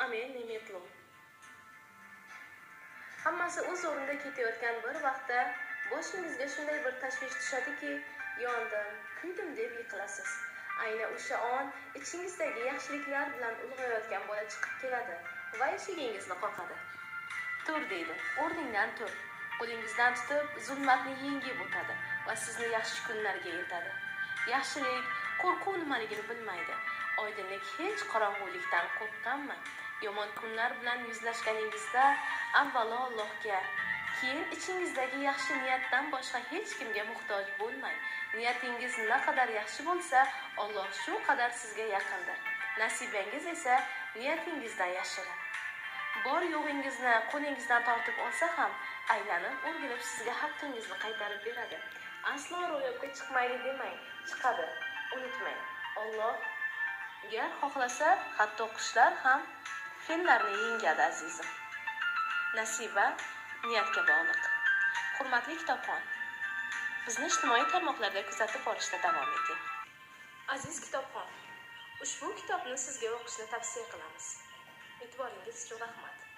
Amel Nemetlo. Hammasi o'z o'rnida ketayotgan bir vaqtda boshingizga shunday bir tashvish tushadiki, yondim, kuydim deb yiqilasiz. Ayni o'sha on ichingizdagi yaxshiliklar bilan ulg'ayotgan bola chiqib keladi va eshigingizni qoqadi. Tur deydi, o'rningdan tur. Qo'lingizdan tutib, zulmatni yengib o'tadi va sizni yaxshi kunlarga eltadi. Yaxshilik qo'rquv nimaligini bilmaydi. Oydinlik hech qorong'ulikdan qo'rqqanmi? Yomon kunlar bilan yuzlashganingizda avvalo Allohga, keyin ichingizdagi yaxshi niyatdan boshqa hech kimga muhtoj bo'lmang. Niyatingiz naqadar yaxshi bo'lsa, Alloh shu qadar sizga yaqindir. Nasibangiz esa niyatingizdan yashirin. Bor yo'g'ingizni qo'lingizdan tortib olsa ham, aylanib o'rgilib sizga haqqingizni qaytarib beradi. Aslo ro'yobga chiqmaydi demang, chiqadi. Unutmang, Alloh gar xohlasa, hatto qushlar ham fillarni yengadi azizim. Nasiba niyatga bog'liq. Hurmatli kitobxon, bizni ijtimoiy tarmoqlarda kuzatib borishda davom eting. Aziz kitobxon, ushbu kitobni sizga o'qishni tavsiya qilamiz. E'tiboringiz uchun rahmat.